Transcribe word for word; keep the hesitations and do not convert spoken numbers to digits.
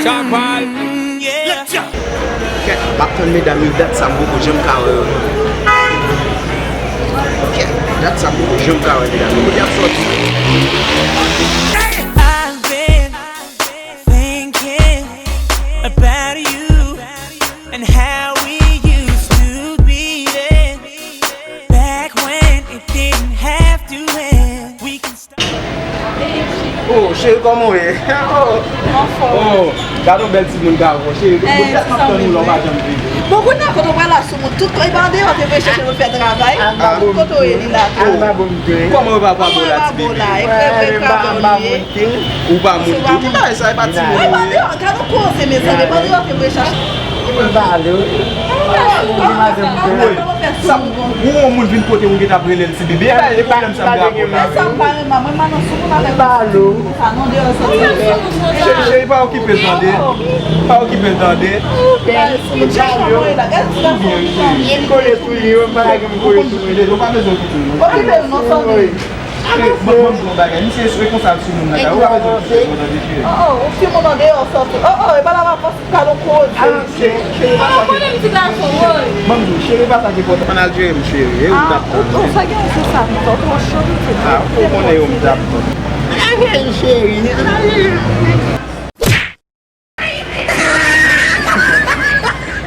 Kaval. Kèt, m ap tann medam yo, dat sa m poko janm ka wè yo. Kèt, dat sa m poko janm ka wè medam yo. Kote y ap sòti? I've been thinking about you and how we used to be there back when it didn't have to end. We can start. Oh, cheri, kòman w ye? Oh, oh, gade yon bèl timoun gason, cheri. Bon, dat m ap tann ou la, ou pa janm vini. Bon, kounye a kote w pral la sou moun, tout kote, e pa andeyò te voye chèche pou l fè travay. Tout kote w ye, li la tou. Kòman w pa pa bo la, ti bebe? Ou pa moun tou. Ki bagay sa, e pa timoun ou ye? Gade yon koze, mezanmi, e pa andeyò te voye chèche. Ou wè, sa, ou wè yon moun vin kote ou gentan ap rele l ti bebe, e pa pwoblèm sa m gen avè w la. Sa m pa renmen, mwen pa nan sou moun avèk moun sa non, deyò sòti. Cheri, cheri, pa okipe l tande. Pa okipe l tande. Gade ti gason la, gade ti gason. M kole sou li, yo, m pa lage m kole sou li. Ou pa bezwen okipe l non. Okipe l non, sòti. Cheri, ban, ban m di w yon bagay. Misye responsab sou moun nan, ou pa bezwen okipe l non, tande, cheri. Oh, oh, yon timoun andeyò sòti. Oh, oh, e pa la m ap pase. Gade yon koze. Ah, cheri, cheri, pa sa ki. Konnen m ti gason, woy. Ban m di w, cheri, pa sa ki enpòtan. Ann al jere m, cheri. E ou k ap tann. Ah, ou sa gen yon sou sa, m twò cho, pitit. Ah, ou konnen yo m t ap tann. Ann al jere m, cheri.